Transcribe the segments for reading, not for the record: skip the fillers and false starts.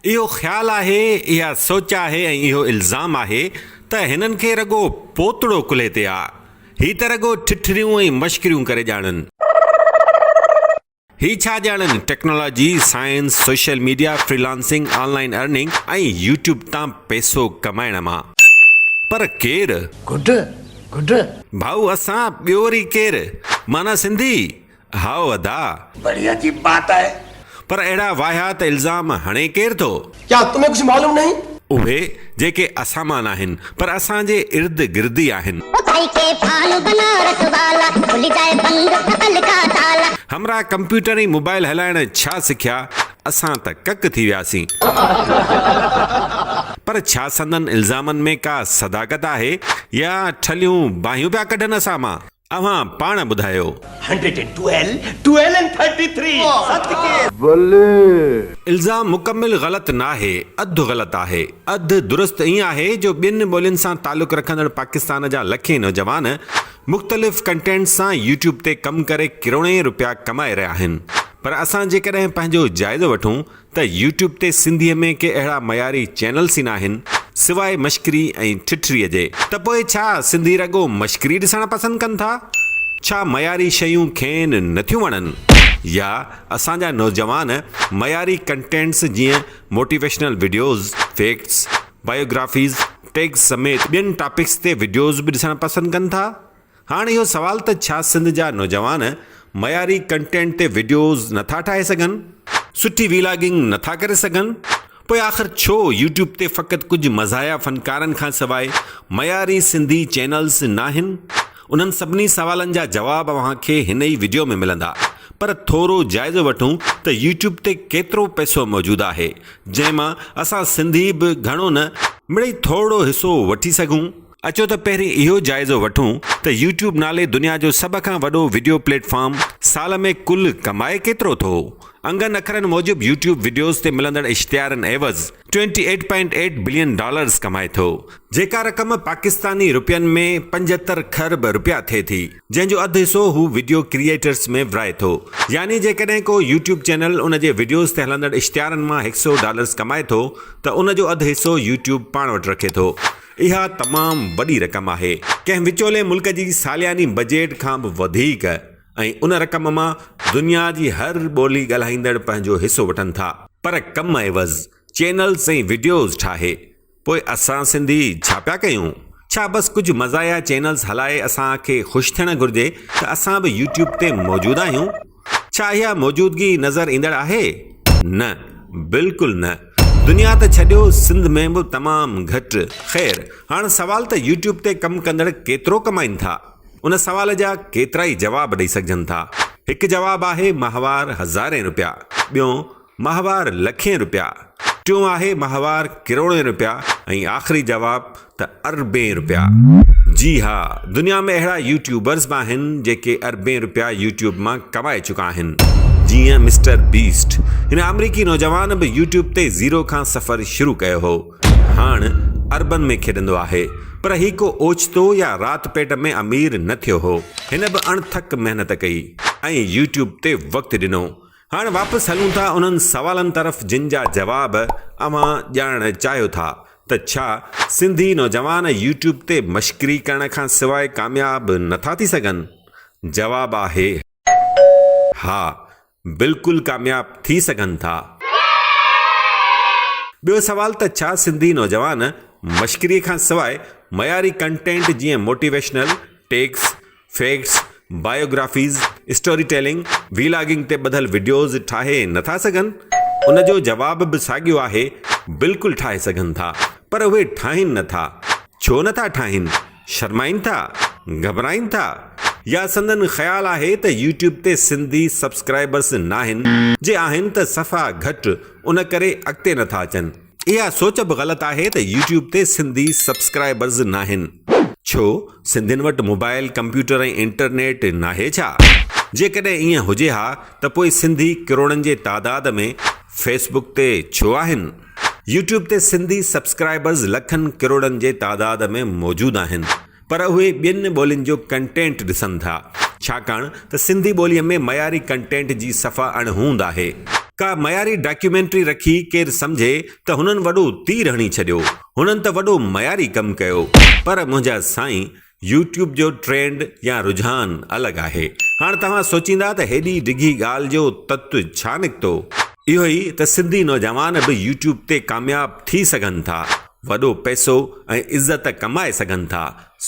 اهو خيال آهي، اها سوچ آهي ۽ اهو الزام آهي ته هنن کي رڳو پوتڙو ڪلهي تي آ. هي ته رڳو ٺٺريون ۽ مشڪريون ڪري ڄاڻن. هي ڇا ڄاڻن technology, science, social media, freelancing, online earning ۽ YouTube تان پئسو ڪمائڻ مان. پر ڪير؟ Good good. ڀائو اسان ٻيو وري ڪير؟ معنيٰ سنڌي؟ هائو ادا. بڙي عجيب بات آهي. پر اهڙا واهيات الزام هڻي ڪير ٿو؟ ڪيا تمهين ڪجهه معلوم نهين؟ اهي جيڪي اسان مان ناهن پر اسان جي ارد گرد ئي آهن. همراهه ڪمپيوٽر ۽ موبائل هلائڻ ڇا سکيا، اسان ته ڪڪ ٿي وياسين. پر ڇا سندن الزامن ۾ ڪا صداقت آهي يا ٺلهيون باهيون پيا ڪڍن اسان مان؟ اوهان پاڻ ٻڌايو. Hundred and twelve, twelve and thirty three, ست ڪي. الزام مڪمل غلط ناهي، اڌ غلط آهي. اڌ درست ائين آهي جو ٻين ٻولين سان تعلق رکندڙ پاڪستان جا لکين نوجوان مختلف ڪنٽينٽس سان يوٽيوب تي ڪم ڪري ڪروڙين رپيا ڪمائي رهيا آهن پر اسان جيڪڏهن پنهنجو جائزو وٺون ته يوٽيوب تي سنڌيء ۾ ڪي اهڙا معياري چينلس ئي ناهن سواء مشڪري ۽ ٺٺريء جي ته پوء ڇا سنڌي رڳو مشڪري ڏسڻ پسند ڪن ٿا؟ ڇا معياري شيون کين نٿيون وڻن؟ يا اسان جا نوجوان معياري ڪنٽينٽس جيئن motivational videos, facts, biographies, tags سميت ٻين ٽاپڪس تي وڊيوز به ڏسڻ پسند ڪن ٿا؟ هاڻ اهو سوال ته ڇا سنڌ جا نوجوان معياري ڪنٽينٽ تي وڊيوز نٿا ٺاهي سگهن؟ سٺي ويلاگنگ نٿا ڪري سگهن؟ پوء آخر ڇو يوٽيوب تي فقط ڪجهه مزاحيه فنڪارن کان سواء معياري سنڌي چينلز ناهن؟ انهن سڀني سوالن جا جواب اوهان کي هن ئي وڊيو ۾ ملندا پر ٿورو جائزو وٺون ته يوٽيوب تي ڪيترو پئسو موجود آهي جنهن مان اسان سنڌي به گهڻو نه مڙئي ٿورڙو حصو وٺي سگهون. اچو ته پهرين اهو جائزو وٺون ته يوٽيوب نالي دنيا جو سڀ کان وڏو وڊيو پليٽ فارم سال ۾ ڪل ڪمائي ڪيترو ٿو؟ انگن اکرن موجب يوٽيوب وڊيوز تي ملندڙ اشتهارن عيوض twenty eight point eight billion dollars ڪمائي ٿو، جيڪا رقم پاڪستاني رپين ۾ 75 کرب رپيا ٿئي ٿي، جنهن جو اڌ حصو هو وڊيو ڪريئيٽرز ۾ ورهائي ٿو. يعني جيڪڏهن ڪو يوٽيوب چينل ان جي وڊيوز تي هلندڙ اشتهارن مان هڪ سئو ڊالرز ڪمائي ٿو ته ان جو اڌ حصو يوٽيوب پاڻ وٽ رکي ٿو. اها تمام وڏي رقم آهي، ڪنهن وچولي ملڪ جي سالياني بجيٽ کان به وڌيڪ ۽ ان رقم مان دنيا جي هر ٻولي ڳالهائيندڙ پنهنجو حصو وٺن ٿا. پر ڪم عيوض چينلز ۽ وڊيوز ٺاهي پوء اسان سنڌي ڇا پيا ڪيون؟ ڇا بس ڪجهه مزاحيه چينلز هلائي اسان کي خوش ٿيڻ گهرجي ته اسان به يوٽيوب تي موجود آهيون؟ ڇا اها موجودگي نظر ايندڙ آهي؟ نه بلڪل نه. دنيا ته ڇڏيو سنڌ ۾ به تمام گهٽ. خير هاڻ سوال ته يوٽيوب تي ڪم ڪندڙ ڪيترو ڪمائين ٿا؟ ان سوال جا ڪيترائي جواب ڏئي سگهجن ٿا. هڪ جواب آهي ماهوار هزارين رپيا، ٻيون ماهوار لکين رپيا، ٽيون آهي ماهوار ڪروڙين رپيا ۽ آخري جواب ته اربين رپيا. جي ها دنيا ۾ اهڙا يوٽيوبرز به آهن جيڪي اربين رپيا يوٽيوب مان ڪمائي چڪا آهن جيئن مسٽر بيسٽ. هن آمريڪي نوجوان به يوٽيوب تي زيرو کان سفر شروع ڪيو هو هاڻ اربن ۾ کيڏندو آهي پر هي ڪو اوچتو يا رات پيٽ ۾ امير نه ٿيو هو هن به اڻٿڪ محنت ڪئي ۽ يوٽيوب تي وقت ڏنو هاڻ واپس هلون ٿا انهن سوالن طرف جن جا جواب اوهان ڄاڻڻ چاهيو ٿا ته ڇا سنڌي نوجوان يوٽيوب تي مشڪري ڪرڻ کان سواء ڪامياب نٿا ٿي سگهن؟ جواب آهي ها بلڪل ڪامياب ٿي سگهن ٿا. ٻيو سوال ته ڇا سنڌي نوجوان مشڪري کان سواء معياري ڪنٽينٽ جيئن motivational, techs, facts, biographies, story telling, vlogging تي ٻڌل وڊيوز ٺاهي نٿا سگهن؟ ان جو جواب به ساڳيو آهي، بلڪل ٺاهي سگهن ٿا، پر اهي ٺاهين نٿا. ڇو نٿا ٺاهين؟ شرمائين ٿا؟ گهٻرائين ٿا؟ يا سندن خيال آهي ته يوٽيوب تي سنڌي سبسڪرائبرس ناهن، جي آهن ته صفا گهٽ، ان ڪري اڳتي نٿا اچن. اها سوچ به غلط آهي ته يوٽيوب تي سنڌي سبسڪرائبرز ناهن. ڇو سنڌين وٽ موبائل، ڪمپيوٽر ۽ انٽرنيٽ ناهي ڇا؟ جيڪڏهن ائين هجي ها ته پوء سنڌي ڪروڙن جي تعداد ۾ فيس بڪ تي ڇو آهن؟ يوٽيوب تي سنڌي سبسڪرائبرز لکن ڪروڙن جي تعداد ۾ موجود آهن. پر اهي ٻين ٻولين جو ڪنٽينٽ ڏسن ٿا. ڇاڪاڻ ته سنڌي ٻوليء ۾ معياري ڪنٽينٽ جي صفا اڻ هوند آهي. ڪا معياري ڊاڪيومينٽري رکي ڪير سمجهي ته هنن وڏو تير هڻي ڇڏيو، هنن ته وڏو معياري ڪم ڪيو. پر منهنجا سائين يوٽيوب جو ٽرينڊ يا رجحان الڳ آهي. هاڻ توهان سوچيندا ته هيڏي ڊگهي ڳالهه جو تت ڇا نڪتو؟ اهو ئي ته سنڌي نوجوان به يوٽيوب تي ڪامياب ٿي سگهن ٿا، وڏو پئسو ۽ عزت ڪمائي سگهن ٿا،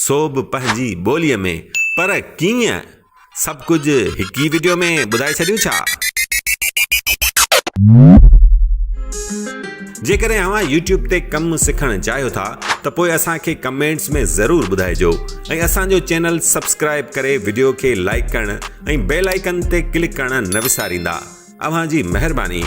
سو به پنهنجي ٻوليء ۾، پر ڪيئن؟ سڀ ڪجهه هڪ ئي وڊيو ۾ ٻڌائي ڇڏيون ڇا؟ جيڪڏهن اوهان يوٽيوب تي ڪم سکڻ چاهيو ٿا ته پوء اسان کي ڪمينٽس ۾ ضرور ٻڌائجو ۽ اسان جو چينل سبسڪرائب ڪري وڊيو کي لائيڪ ڪرڻ ۽ بيل آئيڪن تي ڪلڪ ڪرڻ نه وساريندا اوهان جي مهرباني.